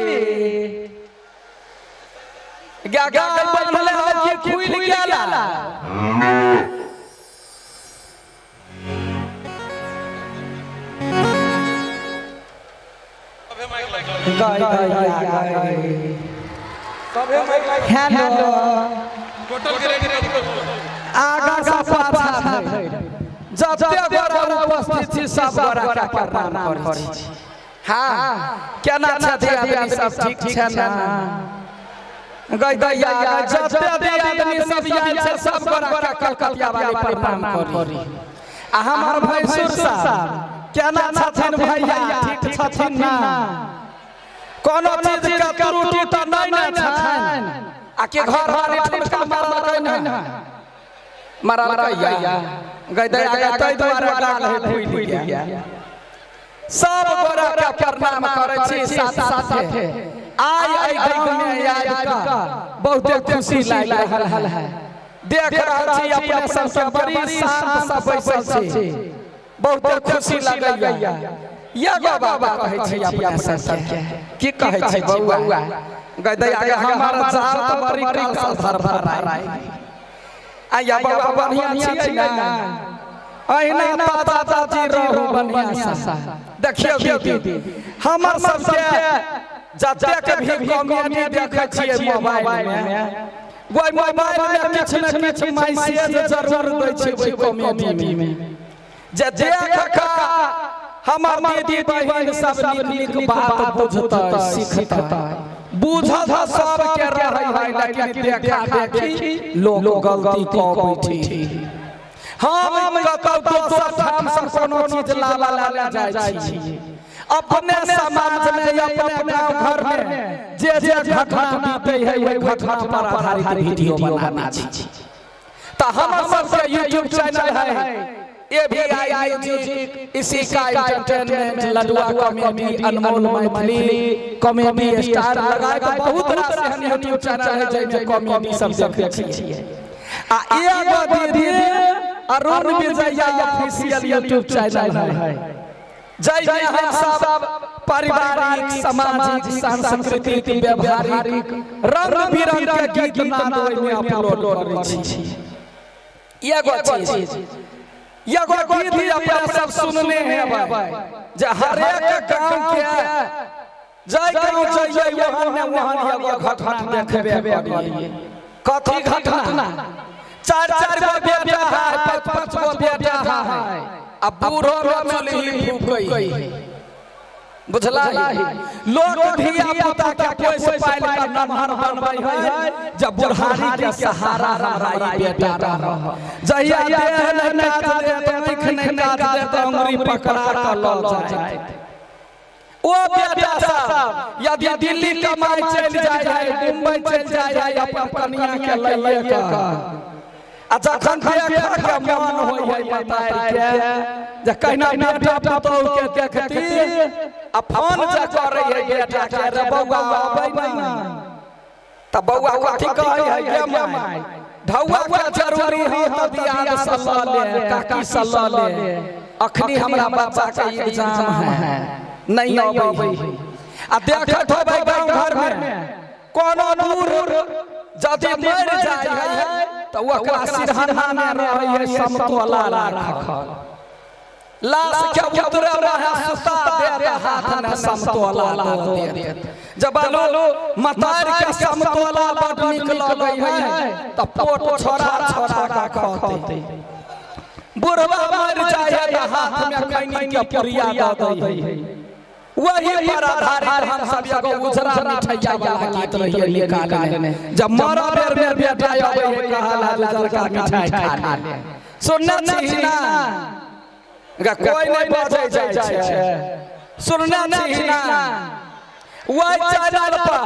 गेली गाय बान्हले है कि खुलि गेला गाय गाय हेलो टोटल के रेडी आगा से पाछा धरि जते गोरा उपस्थित छी सब गोरा के प्रणाम करै छी। हाँ केना छथि आदमी सब ठीक छै ने गई दैया जते आदमी सब आयल छै सब गोरा के कलकतिया वाली प्रणाम करी। आ हमर भैंसुर साहब केना छथिन भैया ठीक छथिन ना कोनो चीज के त्रुटि तऽ नहि ने छथिन आ के घर वाली ठुनका मारलकै ने मारलकै गई दैया गई ताहि दुआरे गाल है फूलि गेल। सब गोरा के प्रणाम करै छी साथ साथे आइ एहि गाँव में आबि कऽ बहुते खुशी लागि रहल है। देख रहल छी अपने सबके बड़ी शांत से बैसल छी बहुते खुशी लगैया। एगो बाबा कहै छी अपने सबके की कहै छी बौआ गई दैया गई हमर जात बड़ी काल से धरधराइ आया बौआ बढ़िया छियै ने अहिना ताता चाची रहू बढ़िया सा। देखियौ दीदी हमर सबके जतेक भी कॉमेडी देखै छियै मोबाइल में ओहि मोबाइल में किछु ने किछु मैसेज जरूर दै छै ओहि कॉमेडी में जे देख कऽ हमर दीदी बहिन सब नीक नीक बात बुझतै सिखतै। बुझल सबके रहै है लेकिन देखा देखी लोग गलती कऽ बैठी। हम कतौ दोसर ठाम से कोनो चीज लाबऽ लए जाइ छी अपने समाज में अपने गाँव घर में जे जे घटना बीतै है ओहि घटना पर आधारित वीडियो बनाबै छी। तऽ हमर सबके यूट्यूब चैनल है AVI music इसी का entertainment Ladua comedy Anmol Maithili comedy star लगाए तऽ बहुत रास एहन यूट्यूब चैनल है जाहिमे कॉमेडी सब देखै छियै। आ एगो दीदी Arun Vijaya official YouTube channel है जाहिमे हम सब पारिवारिक सामाजिक सांस्कृतिक व्यवहारिक रंग बिरंग के गीत नाद ओहिमे अपलोड करै छी। एगो चीज एगो गीत अपना सब सुनने हेबै जे हरेक गाँव के जाहि गाँव जइयै वहाँ ने वहाँ एगो घटना देखबे करियै। कथी घटना चार चार गो बेटा है पाँच पाँच गो बेटा है आ बूढ़ो में चूल्ही फूकै बुझला लोग धिया पुता के पोसि पालि कऽ नमहर बनबै है जब बुढ़ारी के सहारा हमरा ई बेटा रह जहिया देह नहि काज देत आँखि नहि काज देत अंगुरी पकड़ा कऽ लऽ जायत। ओ बेटा सब यदि दिल्ली कमाइ चलि जाइ है मुंबई चलि जाइ है अपन कनिया के लैये कऽ आ जखन देखऽ के मन होइ है मतारि के जे कहिना बेटा पुतोहु के देखती आ फोन जे करै है बेटा के रे बौआ अबै ने तऽ बौआ कथी कहै है गे माय ढौआ के जरूरी है तऽ दियाद से लऽ ले काकी से लऽ ले अखनी हमरा बच्चा के एग्जाम है नहीं अबै है। आ देखत होबै गाँव घर में कोनो दूर यदि मरि जाइ है तऽ ओकरा सिरहाना में रहै है समतोला राखल लाश के उतरे रहे सुता देत हाथ में समतोला दऽ देत। जब बालू मतारि के समतोला बड नीक लगै है तऽ पोट छोड़ा छोड़ा कऽ खतै। बुढ़वा मरि जाइ है तऽ हाथ में खैनी के पुड़िया दऽ दै है। वही पर आधारित हम सब एगो उजरा मिठैया वाला गीत रहियै निकालने जब मरऽ बेर बेर बेटा अबै है कहल है उजरका मिठाई खा ले। सुनने छी ना कोई नहीं बजै जाइ छै सुनने छी ना वही चैनल पर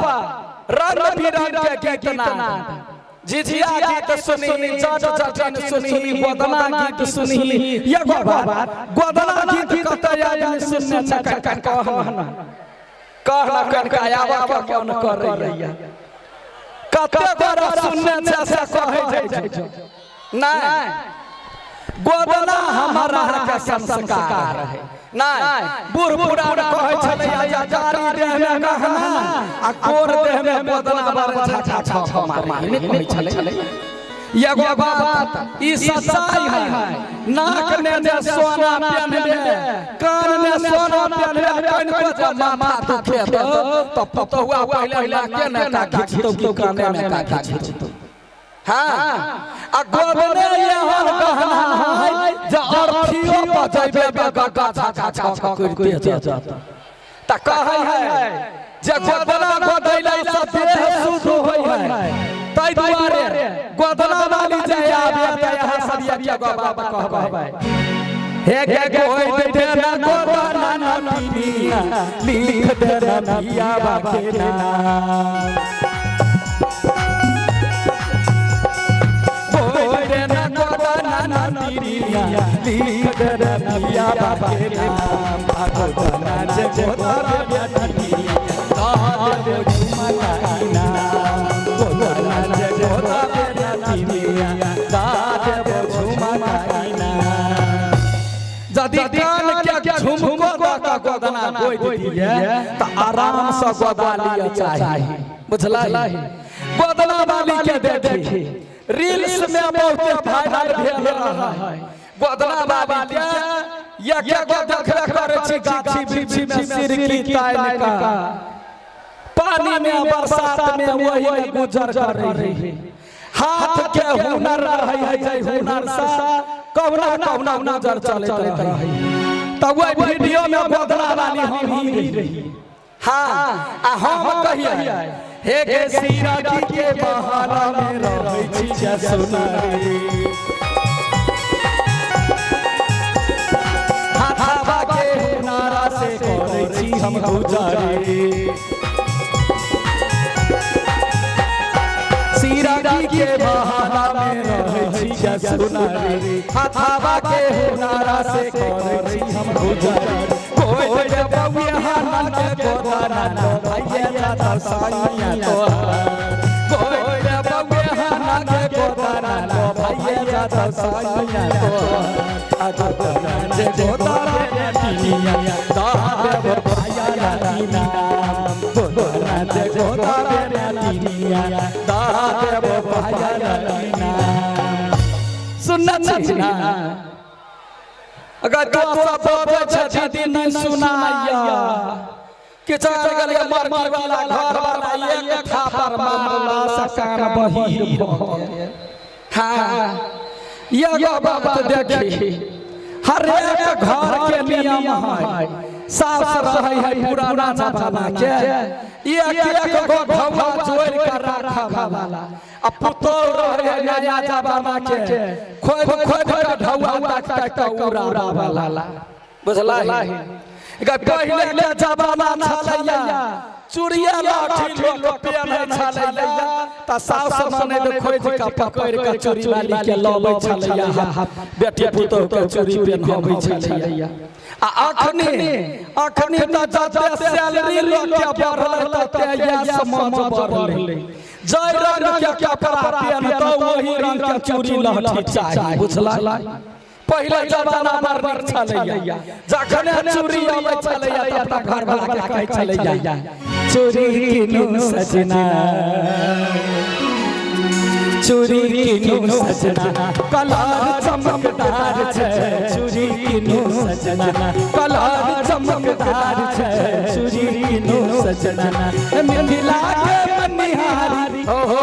रंग बिरंग के गीत नाद झिझिया गीत सुनी जट जटिन सुनी गोदना गीत सुनी। एगो बात गोदना गीत कतऽ आदमी सुनने छै कहना कहना कनका आबऽ के मन करैया कते गोरा सुनने छै से कहै जाइ छै नहि गोदना हमर अहाँके संस्कार है। नहि बूढ़ पुरान कहै छलैया जे कारी देह में गहना आ कोर देह में बदना बारे छाछा छा मारे नहि कहै छलै। एगो बात ई सच्चाई है, नाक में जे सोना पहनबे, कान में सोना पहनबे, कनको जे माथा दुखे तो पतहुआ पहिले नाके ने का खींचतौ कि काने में का खींचतौ। हाँ आ गोदने एहन गहना है जे अरथियो बजैबे गगा छाछा छा करिते जात। त कहै है जे गोदना गोदैला से देह शुद्ध होइ है, तै दुआरे गोदना वाली जे आबे त यहाँ सब एके गो बात कहबै, हे गे गोइ दे ना गोदना नटिया लिख दे ना पिया के नाम, गोइ दे ना गोदना नटिया लिख दे ना पिया के नाम, गोदना जे गोदना नटिया दा दे झुमा का नाम, गोदना जे गोदना नटिया दा दे झुमा का नाम। यदि कान के झुमको द के गोदना गोइ दिए त आराम से गोदा लिया चाही, बुझलाई। गोदना वाली के देखी रील्स में बहुत वायरल भेल रहा है। गोदना वाली के एक गो देखबे करै छी गाछी वृक्षी में सिरकी तानि का पानी में बरसात में वही में गुजर करै है। हाथ के हुनर रहै है, जे हुनर से कहुना कहुना गुजर चलैत रहै। त वही वीडियो में गोदना वाली हम ही रही। हाँ आ हम कहिए हे गे सिरकी के बहाना में रहै छी जे सुनारी, हाथावा के हुनरा से करै छी हम गुजारी, सिरकी के बहाना में रहै छी जे सुनारी, हाथावा के हुनरा से करै छी हम गुजारी, कोइ दे बउआ हाथ के गोदना लो भैया दादा साइया तोहार, कोइ दे बउआ हाथ के गोदना लो भैया दादा साइया तोहार, आ गोदना जे गोदना नटिया दा दे भैया नाम, गोदना जे गोदना नटिया दा दे भैया नाम। सुनना छी ना अगर तो सब बजै छै दीदी नहीं सुनाइया कि चल गेलै मरकी वाला घर वाला एक थापर मारला से कान बहिर भऽ गेल। हाँ एगो बात देखी, हर एक घर के नियम है, सास रहै है पुराना जमाना के एक एक गो ढौआ जोड़ि के राखऽ वाला, आ पुतोह रहै है नया जमाना के खोदि खोदि के ढौआ ताकि ताकि के उड़ाबऽ वाला, बुझलही। पहिले के जमाना छलैया चूड़िया लाठी लोक पेन्है छलैया त सास ननैद खोजि के पकड़ि के चूड़ी वाली के लबै छलैया, बेटी पुतोह के चूड़ी पेन्हबै छलैया। आ अखनी अखनी त जते सैलरी लोक के बढ़लै तते यैह समाज बढ़लै, जै रंग के कपड़ा पेन्हतौ वही रंग के चूड़ी लहठी चाही, बुझलै। पहिले जमाना बड़ नीक छलैया, जखने चूड़ी अबै छलैया त अपना घरवाला के कहै छलैया चूड़ी किनु सजना, चूड़ी किनु सजना कलर चमकदार छै, चूड़ी किनु सजना कलर चमकदार छै, चूड़ी किनु सजना मिथिला के मनिहारी, ओ हो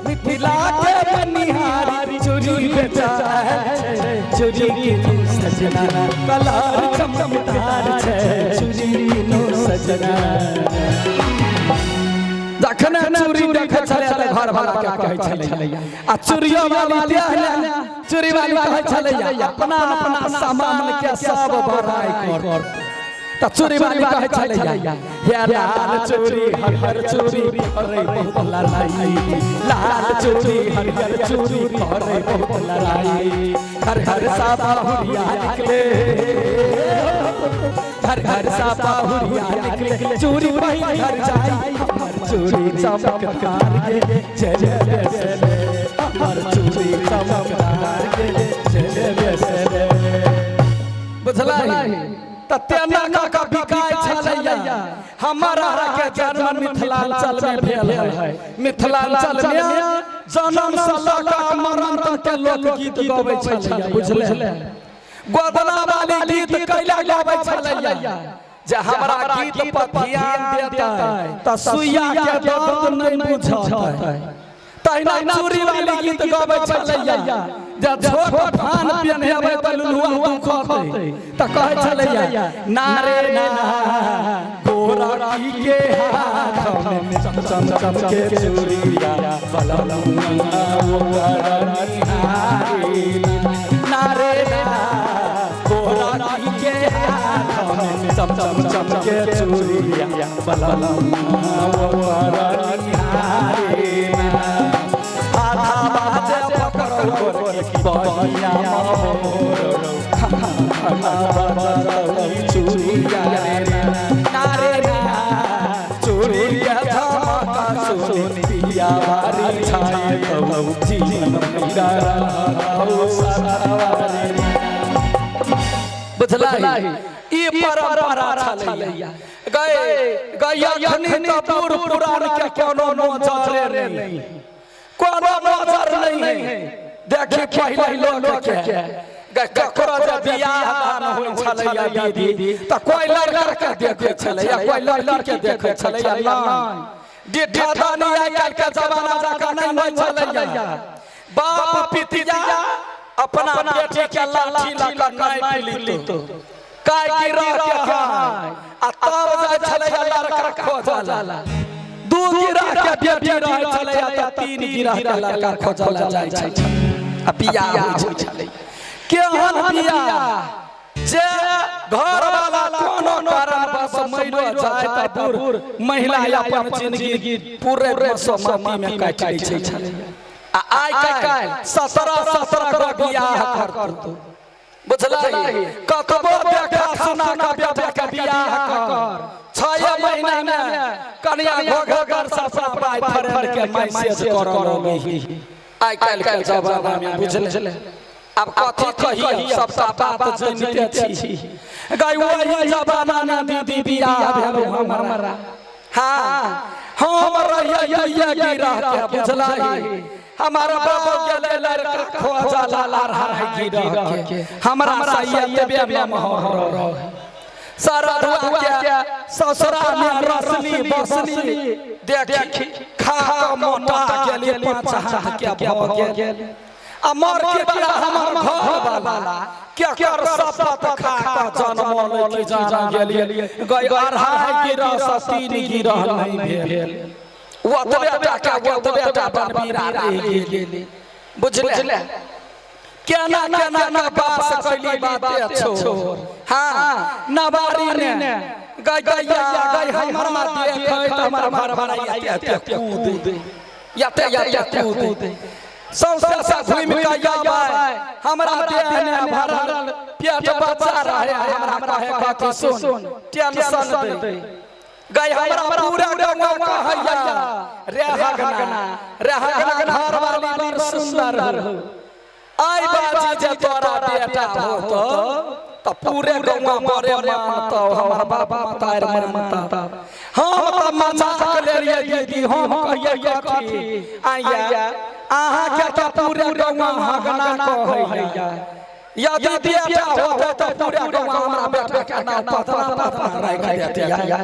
मिथिला के मनिहारी चूड़ी बेचाय छै, चूड़ी किनु सजना कलर चमकदार छै, चूड़ी किनु सजना। जखने चूड़ी देखै छलै त घर वाला के कहै छलैया, आ चूड़ियो वाली देह चूड़ी वाली कहै छलैया अपना अपना सामान के सब बड़ाई कर, त चूड़ी वाली कहै छलैया हे लाल चूड़ी हरियर चूड़ी करे बहुत लड़ाई, लाल चूड़ी हरियर चूड़ी करे बहुत लड़ाई, घर घर सा बाहुरिया निकले, घर घर सा बाहुरिया निकले, चूड़ी पहिन घर जाई हमर चूड़ी चमकदार गे चले बेसले, हमर चूड़ी चमकदार गे चले बेसले, बुझलाई। त तेना क के बिकाय छलैया। हमर के जन्म मिथिलांचल में भेल है। मिथिलांचल में जन्म से लऽ कऽ मरण तक के लोकगीत गबै छलैया, बुझले। गोदना वाली गीत कैला गाबै छलैया जे हमरा गीत पर ध्यान देतै त सुइया के दर्द नहीं बुझतै। तहिना चूड़ी वाली गीत गाबै छलैया जे छोट फान पेन्हेबै त लुलुआ दुखतै, त कहै छलैया ना रे ना गोरकी के हाथ में चम चम चम के चूड़िया बलमुआ ओकर ना रे ना गोरकी के हाथ में चम चम चम के चूड़िया बलमुआ ओकर आधा बाजे पकड़ गोरकी बहिया मोर खाना बजतौ चूड़िया रे ना रे ना चूड़िया झमक सुनि पिया भारी छाय तौ जीवन मेरा रहौ सवारी। बुझलाई ई परंपरा छलैया। गए गैया अखनी त बूढ़ पुरान के कोनो नजरे नहीं, कोनो नजर नहीं है। देखी पहले लोग के ककरो जे बियाह दान होइ छलैया दीदी त कोई लड़का के देखै छलैया, कोई लड़की के देखै छलैया नहीं। डिठा दानी आइ काल्हि के जमाना जकाँ नहीं होइ छलैया। बाप पितिया अपना बेटी के लाठी लऽ कऽ नापि लितौ काय गिरह के हाय, आ तब जाइ छलैया लड़का खोजला। 2 गिरह के बेटी रहै छलैया त 3 गिरह के लड़का खोजला जाइ छलै आ बियाह होइ छलै। केहन बियाह जे घर वाला कोनो कारणवश मरियो जाय त बूढ़ महिला अपन जिंदगी पूरे माटी में काटि लै छलै। आ आइ काल्हि 17-17 गो बियाह करतौ, बुझलही। कतबो देखा सुना के बेटा के बियाह कर, 6 महीना में कनिया घोघर से अपना बॉयफ्रेंड के मैसेज करऽ लगही। आइ काल्हि के जमाना में, बुझले। अब कथी कही, सबटा बात जनिते छी। गई वही जमाना में दीदी बियाह भेल हमरा। हाँ हम रहियै गिरह के, बुझलही। हमारा बाबा गेलै लड़का खोजला अढ़ाई गिरह के, हमरा सैयदबे नमहर रहे। सरधुआ के ससुरा में रसनी बसनी देखी खा कऽ मोटा गेली, 5 हाथ के भऽ गेल। आ मरकी वाला हमर घर वाला केकर शपथ खा कऽ जनमल की जान गेलियै गई 2.5 गिरह से 3 गिरह नहीं भेल। ओतबे टाका ओतबे टा बनबीरा रहि गेली, बुझले। केना केना के बास कैली बाते छोड़। हाँ नवारी ने गई गैया गई हमरा देखै त हमर घर वाला याते कूद याते याते कूद सौंसे से घूमि के आबै हमरा देह ने भरल पेट बच्चा रहे। हमरा कहे कथी सुन टेंशन दे गई हमरा पूरा गंगा कहैया रे हगना रे हगना घर वाली बड़ सुंदर हो। आई बाजी जे तोरा बेटा होतो त पूरे गंगा बड़े मानतो, हमर बाप माता मानता। हम त मजाक लेलियै दीदी, हम कहियै कथी आइया अहाँ के त पूरे गंगा हगना कहैया। यदि बेटा होतै त पूरे गंगा हमरा बेटा के नाम पतना पतना राखि देतियै।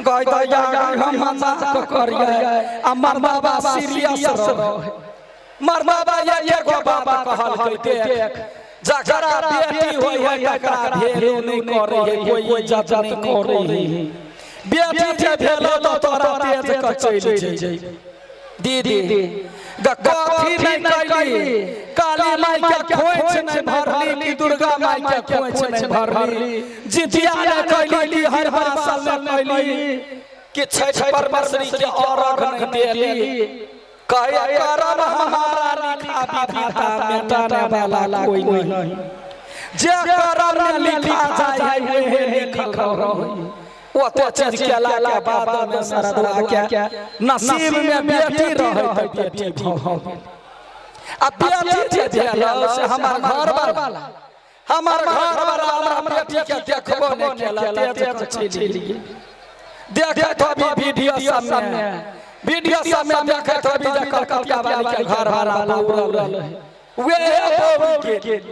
गई दैया हम मजाक करियै आ मर बाबा सीरियस रहे। मर बाबा एगो बाबा कहलकै देख जकरा बेटी होइ है तकरा भेलो नहीं करे है, कोई इज्जत नहीं करे है। बेटी जे भेलो त तोरा तेज के चलि जइबे। दीदी कथी नहीं कैली, काली माई के खोइछ नहीं भरली कि दुर्गा माई के खोइछ नहीं भरली, जितिया नहीं कैली, हर बासल नहीं कैली कि छठ परमेश्वरी के अर्घ नहीं देली। कहे करम हमारा लिखा विधाता मिटाने वाला कोई नहीं, जे करम में लिखा जाय है वही लिखल रहे। ओते चीज केला के बाद में सरदुआ के नसीब में बेटी रहे त बेटी भऽ गेल। आ बेटी जे भेल से हमर घर वाला हमर घर वाला हमरा बेटी के देखबो नहि केला तेज के चलि गेल। देखैत होबी वीडियो सब में, वीडियो सब में देखैत होबी जे कलकतिया वाली के घर वाला बौरल है, वे बौर गेल।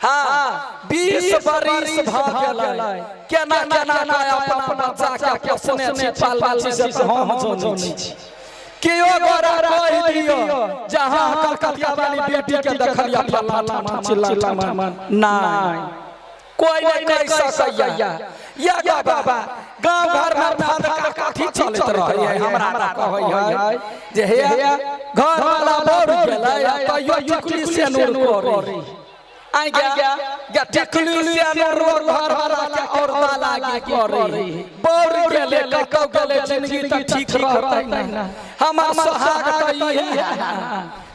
हाँ 20 बरिस भ गेलै, केना केना के अपना बच्चा के पोसने छी पालने छी से हम जानै छी। केओ गोरा कहि दियौ जे अहाँ कलकतिया वाली बेटी के देखलियै फलाना ठाम चिल्ला ठाम, नहि कोई नहीं कहि सकैया। या बाबा गाँव घर में फदका काठी चलैत रहै, हमरा कहै है जे हे घर वाला बौर गेलै तैयो टिकुली सेनुर करै। आई गया टिकुली सेनुर घर वाला के और लागी करै, बौर गेलै कतौ गेलै जिंदगी तऽ ठीक रहतै ना। हमर सोहाग तऽ इहे है,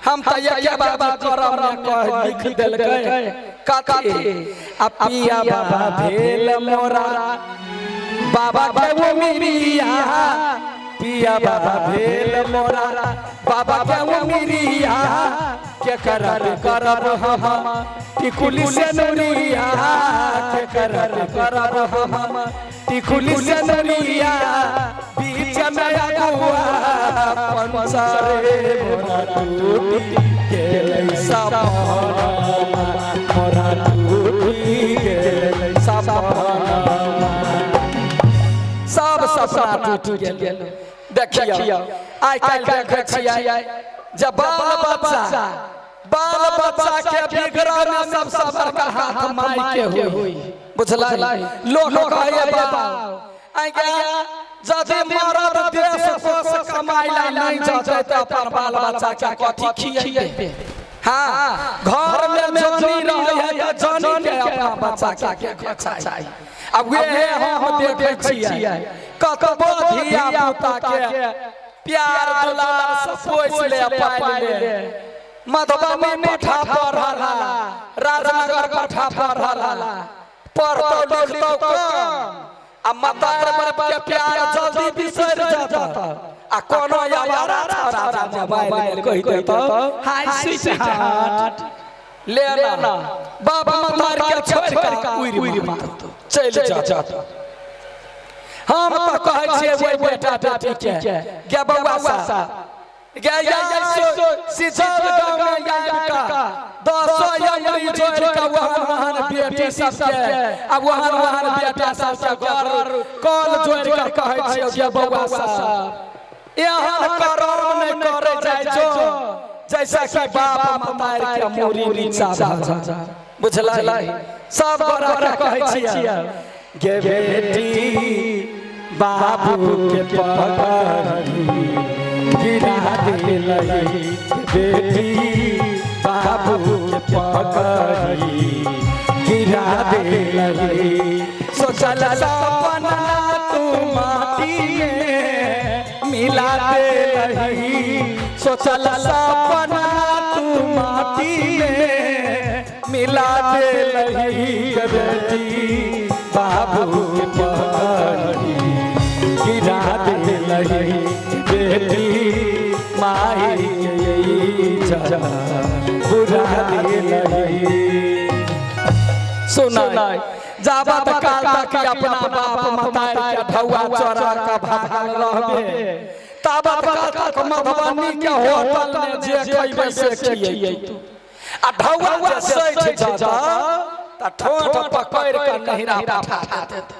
हम तऽ एके बाबा करम ने कह लिख देलकै कथी आ पिया बाबा भेल मोरा बाबा के उमिरिया, पिया बाबा भेल मोरा बाबा के उमिरिया, के करब करब हम टिकुली से नुरिया, के करब करब हम टिकुली से नुरिया, बीच में अगुआ पंसरे मोरा टूटी गेलै सपना, मोरा टूटी गेलै सपना, सब सपना टूटि गेल। देखियौ आइ काल्हि देखै छियै जे बाल बच्चा के बिगड़ऽ में सबसँ बड़का हाथ माय के होई, बुझलै। लोक कहैया बाबा आइ यदि मरद देश कोस कमाइ ला नहि जतै तऽ अपन बाल बच्चा के कथी खियेबै। हाँ घर में जनी रहै है तऽ जनी के अपना बच्चा के चाही। अब वेहे हम देखै छियै कतबो धिया पुता के प्यार दुलार सब पोसि ले पालि ले, मधुबनी पठा पढ़ला, राजनगर पठा पढ़ला, पढ़तौ लिखतौ कम आ मतार बाप के प्यार जल्दी बिसरि जाता। आ कोनो आवारा छौड़ा मोबाइल में कहि देतौ हाय स्वीटहार्ट, ले ना बाबा मतार के छोड़ि कऽ उड़ि मारतौ चलि जाता। हम तऽ कहै छियै ओहि बेटा बेटी के गे बौआ सा गे सिजौल गाँव में आबि कऽ 10 अंगुरी जोड़ि कऽ ओहन ओहन बेटी सबके आ ओहन ओहन बेटा सबके घर कल जोड़ि कऽ कहै छियै गे बौआ सा एहन करम नहि करै जाइ छौ जैसे कि बाप मतार के मूड़ी नीचा भऽ जाय, बुझलै। सब गोरा के कहै छियै गे बेटी बाबू के पगड़ी गिरा देलै, बेटी बाबू के पगड़ी गिरा देलै, सोचल सपना तू माटी में मिला देलै, सोचल सपना तू माटी में मिला देलै, बेटी बाबू के पगड़ी गिरा देलै, बेटी माई के इज्जत बुरा देलै। सुनाई जाबत काल तक अपना बाप मतार के ढौआ चोरा के भागल रहबे ताबत काल तक मधुबनी के होटल में जे खैबे से खियैतौ, आ ढौआ जे सठि जतौ तऽ ठोंठ पकड़ि कऽ नहिरा पठा देतौ।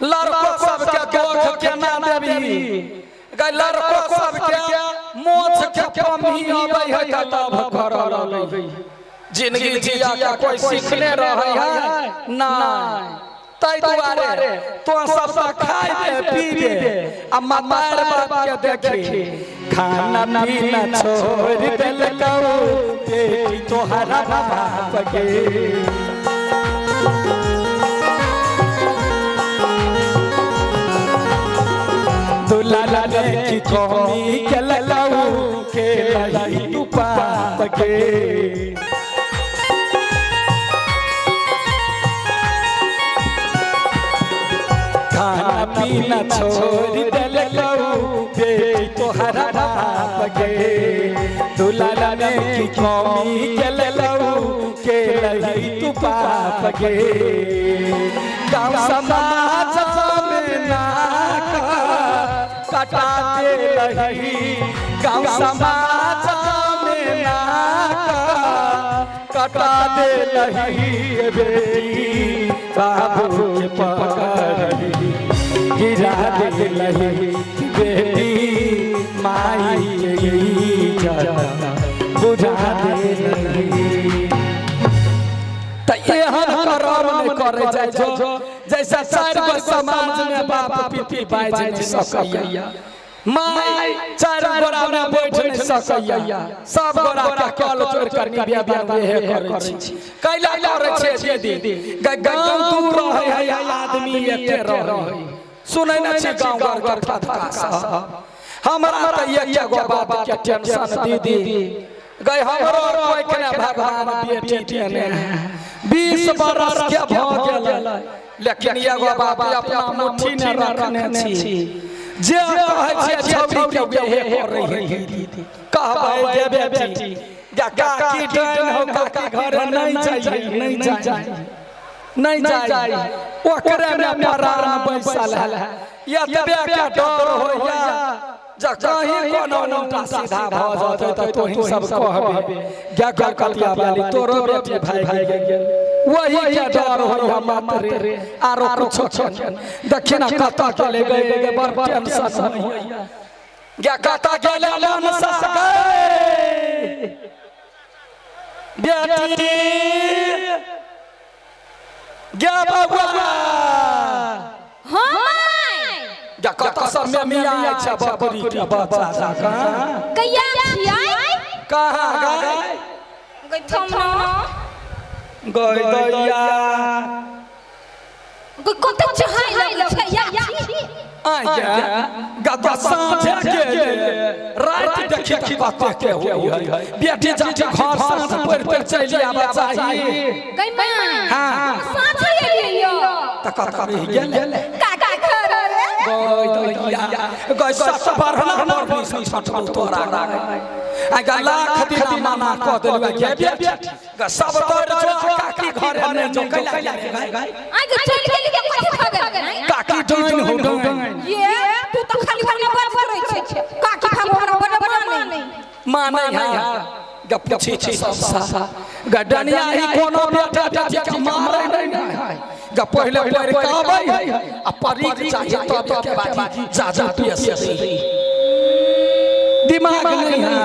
लड़को सबके गोख केना देबही गै, लड़को सबके मोछ के कमी अबै है तऽ लभ करऽ लगै, जिंदगी जिया के कोई सीखने रहै है नहि। तै दुआरे तो सब तऽ खाइबे पीबे आ मतार बाप के देखी खाना पीना छोड़ि देलकौ बेटी तोहरा बाप के, दुलारा देखी कमी केलकौ के लही तू पाप के, खाना पीना छोड़ि देलकौ बेटी तोहरा बाप के, दुलारा देखी कमी केलकौ के लही तू पाप गे गांव समाज में नाक कटा देलही गांव समाज में नाक कटा देलही बेटी बाबू के पकड़ी गिरा देलही बेटी माई के इज्जत बुझा देलही। त एहन करम नहीं करे जाय जो जैसा चार गो समाज में बाप पिती बाज नहीं सकैया माई चार गोरा में बैठ नहीं सकैया सब गोरा के कल चोर कर निवेदन एहे करै छी कैला करै छै दीदी गाँव दूर रहै है आदमी एके रहै सुनै न छी गाँव घर के फटका सब। हमरा त एक गो बात के टेंशन दीदी गई हमरो कोई के ना भगवान बेटी देने 20 बरस के भ गेल लेकिन एगो बात अपना मुट्ठी ने रखने छी जे कहै छै छौड़ी के उहे करै है दीदी कहबै जे बेटी या काकी डाइन हो काकी घर नहीं चाहिए नहीं चाहिए नहीं चाहिए ओकरे में परार बैसल है एतबे के डर होइया जा कहीं कोनो उल्टा सीधा भ जतै त तोही सब कहबे गे कलकतिया वाली तोरो बेटी भागि गेल वही के डर होइया मात्र आरो कुछो के देखी ना कतऽ गेलै गए बड़ टेंशन होइया गे कतऽ गेलै मन ससकै बेटी गे बबुआ हाँ माय गे कतऽ सब में मिया छै बकरी के बच्चा जकाँ गैया छियै कहाँ गए गै थम ना गई दैया गै कत चहाइ लगै छै या छी आया गदा साँझे के राति देखी त कते के होई है बेटी जाके घर साँझ पड़ते चलि आबऽ चाही गै माय हाँ। साँझे एलियै त कत रहि गेल काका घर रे गई दैया गई सस बढ़ला बढ़ली सन छठल तोरा आ गा लाख दिना मना क देलु गे बेटी गा सब तर जो काकी घरे ने जो कैला गए आइ गै चलि गेली के कथि भ गेल काकी डाइन हो डाइन ये तू त खाली हमरा बड़ करै छै काकी खाली हमरा बड़ बड़ मानै मानै है ग पूछी छी सब सा ग डनिया ही कोनो बेटा बेटी के मारै नहीं है ग पहिले पढ़ के आबै है आ परीक चाहिए तब के बाजी जा जा पीएससी दिमाग नहीं है।